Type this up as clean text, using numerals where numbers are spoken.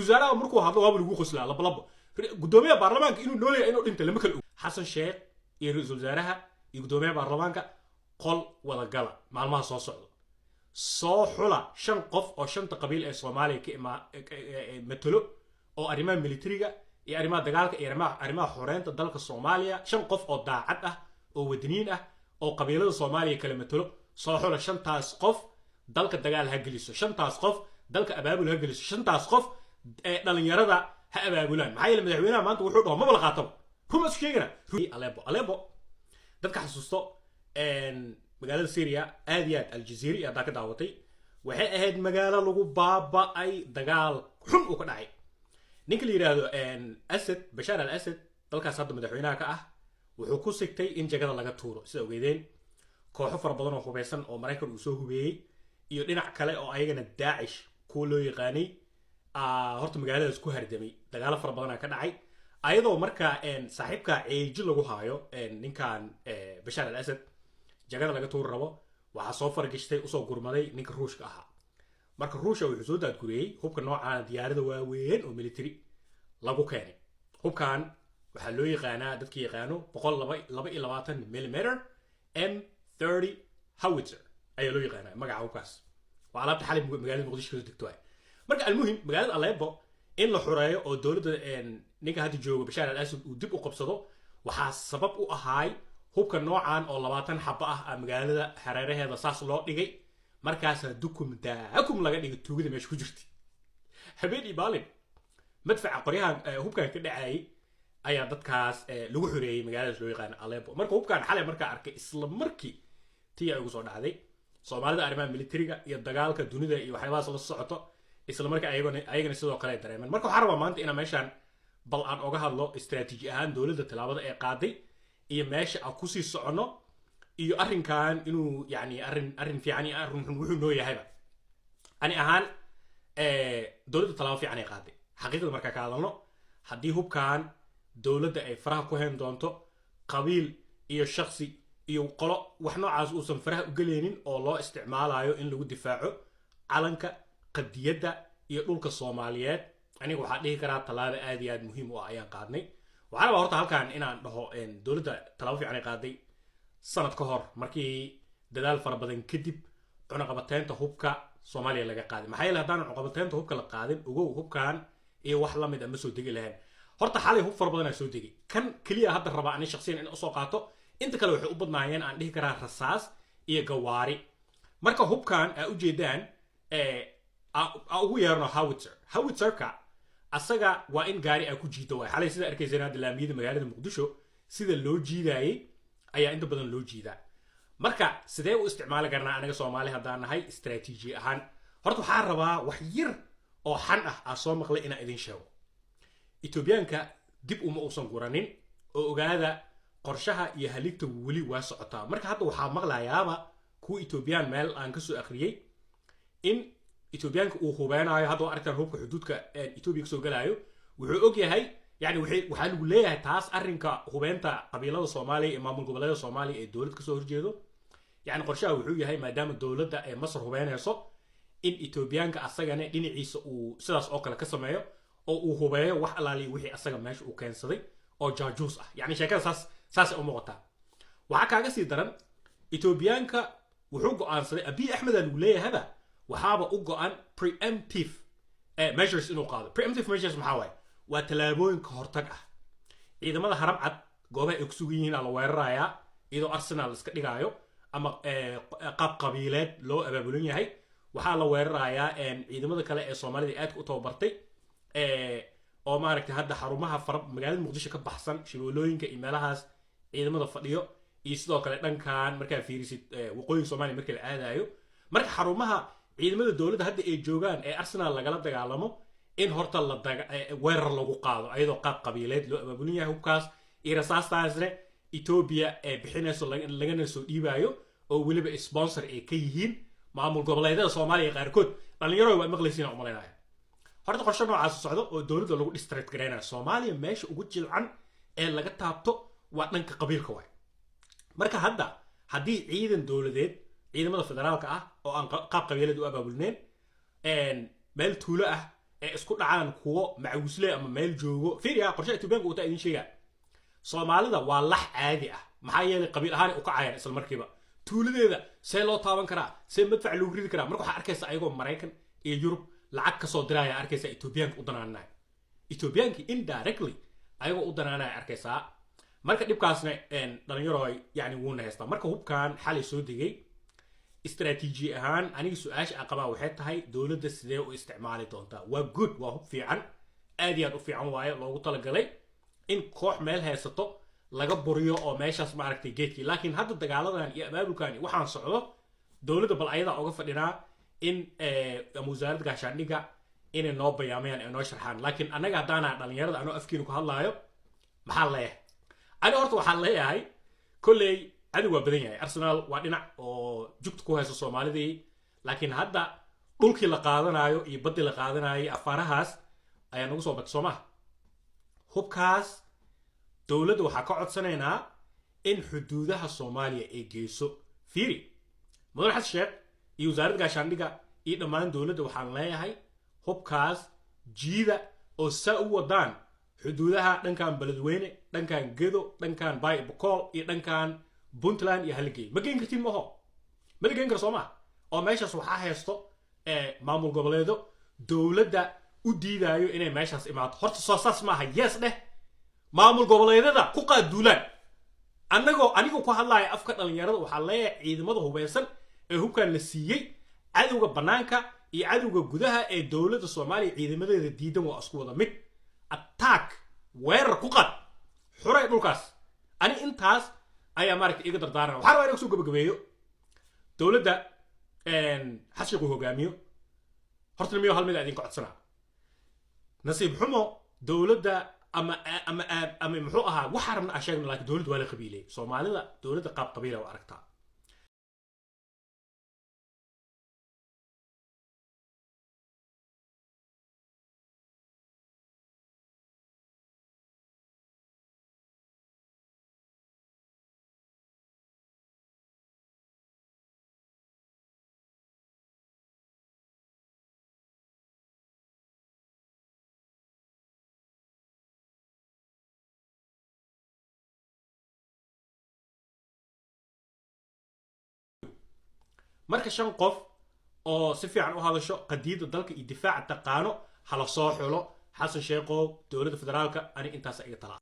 Wasaaraha markuu hadlo waaba lagu qoslaa labalabo. Gudoomiyaha baarlamaanka inuu noolyahay, inuu dhintay, lama kala og. Xasan Sheekh iyo ra-iisul wasaaraha iyo gudoomiyaha baarlamaanka qol wadagala maalmaha soo socda, soo xula shan qof oo shanta qabiil ee Soomaaliya ka imaa matalo, oo arrimaha militariga iyo arrimaha dagaalka iyo arrimaha xoreynta dalka Soomaaliya. Shan qof oo daacad ah oo wadaniin ah oo qabiilada Soomaaliya kala matalo soo xula. Shantaas qof dalka dagaal ha geliso, shantaas qof dalka abaabul ha geliso, shantaas qof ee dhalinyarada ha abaabulaan. Maxaa yeele, madaxweynaha maanta wuxuu dhaho maba la qaataba. Ruma isku sheegana. Aleppo, Aleppo dadka xasuusto, magaalada Syria aad iyo aad Aljazeera iyo haddaa ka daawatay, waxay ahayd magaalo lagu baaba'ay, dagaal xun uu ka dhacay. Ninka la yidhaahdo Asad, Bashaar al Asad, dalkaas hadda madaxweynaha ka ah, wuxuu ku sigtay in jagada laga tuuro. Sida ogeedeen, kooxo fara badan oo hubeysan oo Maraykan uu soo hubeeyey iyo dhinac kale oo ayagana Daacish kuwa loo yaqaanay horta magaaladaas ku hardamay. Dagaalo fara badanaa ka dhacay, ayadoo marka saaxiibka ceeji lagu haayo ninkan Bashaar al Asad jagada laga tuuri rabo, waxaa soo faragashtay, usoo gurmaday ninka Ruushka ahaa. Marka Ruushka wuxuu soo daadguriyey hubka noocaana, diyaarada waaweyn oo military lagu keenay. Hubkan waxaa loo yaqaanaa, dadka yaqaano, 122 millimeter M30 howitzer ayaa loo yaqaanaa magaca hubkaas. Waa alaabta xalay magaalada Muqdisho kasoo degto waay. Marka almuhim, magaalada Aleppo in la xoreeyo oo dowladda ninka hadda joogo Bashaar al Asad uu dib u qabsado waxaa sabab u ahaay hubka noocan oo 20 xabo ah a magaalada hareeraheeda saas loo dhigay. Markaasaa dukum daakum laga dhigay tuugada meesha ku jirtay. Habeen iyo maalin madfaca qoryahan hubkan ka dhacayay ayaa dadkaas lagu xoreeyey magaaladaas loo yaqaano Aleppo. Marka hubkan xalay markaa arkay, isla markii tii ay ugu soo dhacday Soomaalida arrimaha militariga iyo dagaalka dunida iyo waxyaabahaas la socoto, isla marka ayagana sidoo kale ay dareemeen. Marka waxaan rabaa maanta inaan meeshaan bal aan oga hadlo istaraatiiji ahaan dowladda tallaabada ee qaaday iyo meesha aan kusii soconno iyo arrinkan inuu yani arrin fiican iyo arrin xun wuxuu noo yahayba. Ani ahaan, dowladda tallaabo fiican ay qaaday xaqiiqda markaa ka hadalno. Haddii hubkan dowladda ay faraha ku hayn doonto, qabiil iyo shaksi iyo qolo wax noocaas uusan faraha u gelaynin, oo loo isticmaalayo in lagu difaaco calanka, qadiyadda iyo dhulka Soomaaliyeed, aniga waxaa dhihi karaa tallaabo aad iyo aad muhiim u ah ayaan qaadnay. Waxaan rabaa horta halkan inaan dhaho dowladda tallaabo fiican ay qaaday sanad ka hor, markii dadaal fara badan kadib cunaqabateynta hubka Soomaaliya laga qaaday. Maxaa yeele, haddaan cunaqabateynta hubka la qaadin, ogow, hubkan iyo wax lamid a ma soo degi lahayn. Horta xalay hub fara badanaa soo degay, kan keliya hadda rabaa ani shaksiyan in usoo qaato. Inta kale waxay u badnaayeen, aan dhihi karaa, rasaas iyo gawaari. Marka hubkan aa ujeedaan aa ugu yeerno howitzer, howitzerka asaga waa in gaari aa ku jiito waay. Xalay sida arkayseen hadda laamiyada magaalada Muqdisho sida loo jiidaayey ayaa inta badan loo jiidaa. Marka sidee u isticmaali karnaa anaga Soomaali haddaan nahay istaraatiiji ahaan? Horta waxaa rabaa wax yar oo xan ah aa soo maqlay inaan idin sheego. Etoobiyaanka dib uma uusan guranin oo ogaada, qorshaha iyo haligta weli waa socotaa. Marka hadda waxaa maqlayaaba kuwa Etoobiyaan meel aan kasoo akhriyey in Etoobiyaanka uu hubeenaayo. Hadda waa aragtaan hubka xuduudka Etoobiya kasoo galaayo. Wuxuu og yahay, yani waxaa lagu leeyahay taas arrinka hubeynta qabiilada Soomaaliya iyo maamul goboleeda Soomaaliya ee dowlad kasoo horjeedo. Yani qorshaha wuxuu yahay, maadaama dowladda ee Masar hubeynayso, in Etoobiyaanka asagana dhinaciisa uu sidaas oo kale ka sameeyo oo uu hubeeyo wax alaaliya wixii asaga meesha uu keensaday oo jaajuus ah. Yani sheekada saas saasay u muuqataa. Waxaa kaaga sii daran, Etoobiyaanka wuxuu go'aansaday, Abiy Axmed aa lagu leeyahaba, waxaaba u go'an preemptive measures inuu qaado. Preemptive measures maxaa waaye? Waa tallaabooyin ka hortag ah. Ciidamada Haram Cad goobaha ay ku sugan yihiin aa la weerarayaa, iyadoo arsenal iska dhigaayo ama qaab qabiileed loo abaabulan yahay. Waxaa la weerarayaa ciidamada kale ee Soomaalida aadka u tababartay oo maaragtay hadda xarumaha fara magaalada Muqdisho ka baxsan, shabeelooyinka iyo meelahaas ciidamada fadhiyo, iyo sidoo kale dhankan markaa fiirisid waqooyiga Soomaaliya marka la aadayo. Marka xarumaha ciidamada dowladda hadda ay joogaan ee arsenal lagala dagaalamo, in horta la weerar lagu qaado, ayadoo qaab qabiileed loo abaabulin yahay, hubkaas iyo rasaastaasne Etoobiya ee bixinayso lagana soo dhiibaayo, oo weliba sponsor ay ka yihiin maamul goboleedyada Soomaaliya qaarkood. Dhalinyaro, waa maqlaysiin aan umalaynaya. Horta qorshe noocaas socdo oo dowladda lagu distract garaynayo. Soomaaliya meesha ugu jilcan ee laga taabto waa dhanka qabiilka waay. Marka hadda haddii ciidan dowladeed, ciidamada federaalka ah oo aan qaab qabiileed u abaabulneyn, meel tuulo ah Ee isku dhacaan kuwo macawisle ama meel joogo. Fiiriya qorshaha Etoobiyaanka wataa idin sheegaa. Soomaalida waa lax caadi ah, maxaa yeelay qabiil ahaan u kacayaan isla markiiba. Tuuladeeda see loo taaban karaa? See madfac loogu ridi karaa? Marka waxaa arkaysa ayagoo Maraykan iyo Yurub lacag kasoo diraya, arkaysa Etoobiyaanka u danaanaya, Etoobiyaanki indirectly ayagoo u danaanaya arkaysaa. Marka dhibkaasna dhalinyaro yani wuuna haystaa. Marka hubkan xalay soo degay, istaraatiiji ahaan aniga su-aasha aan qabaa waxay tahay: dowladda sidee u isticmaali doontaa? Waa good, waa hub fiican, aad iyo aad u fiican waaye, loogu talagalay in koox meel haysato laga buriyo oo meeshaas maaragtay geedkii. Laakiin hadda dagaaladan iyo abaabulkan iyo waxaan socdo, dowladda bal ayadaa oga fadhinaa in ama wasaaradda gaashaandhigga inay noo bayaamayaan ee noo sharxaan. Laakiin annaga haddaana dhalinyarada, anoo afkiina ku hadlaayo, maxaa leeyahay? Ani horta waxaan leeyahay, kolley cadow waa badan yahay. Arsenal waa dhinac oo jugta ku hayso Soomaalidii, laakiin hadda dhulkii la qaadanaayo iyo baddii la qaadanayo, afaarahaas ayaa nagu soo batay, soo maha? Hubkaas dowladda waxaa ka codsanaynaa in xuduudaha Soomaaliya ay geyso. Fiiri, Mudane Xasan Sheekh iyo wasaaradda gaashaandhigga iyo dhammaan dowladda waxaan leeyahay: hubkaas jiida oo saa u wadaan xuduudaha, dhankan Beledweyne, dhankan Gedo, dhankan Bay Bokool iyo dhankan Puntland iyo halgeey. Ma geen kartiin maho, ma la geen karo, soo maa? Oo meeshaas waxaa haysto maamul goboleedo dowladda u diidaayo inay meeshaas imaato. Horta soo saas maaha? Yes dheh. Maamul goboleedyada ku qaad duulaan. Annagoo anigoo ku hadlaaya afka dhalinyarada waxaa leeyahay: ciidamada hubeysan ee hubkan la siiyey, cadowga bannaanka iyo cadowga gudaha ee dowladda Soomaaliya ciidamadeeda diidan waa isku wada mid. Attack, weerar ku qad, xuray dhulkaas. Ani intaas ayaa maaragtay iga dardaaran. Waxaa rabaa inaan kusoo gabagabeeyo dowladda Xashiiq uu hogaamiyo. Horta nimiyo, hal mid a idinka codsanaa. Nasiib xumo dowladda ama muxuu ahaa, waxaa rabna aan sheegno, laakiin dowladda waa la qabiilay. Soomaalida dowladda qaab qabiila u aragtaa. Marka shan qof oo si fiican u hadasho, qadiida dalka iyo difaaca taqaano, hala soo xulo. Xasan Sheekhow, dowladda federaalka, ani intaasa iga talaa.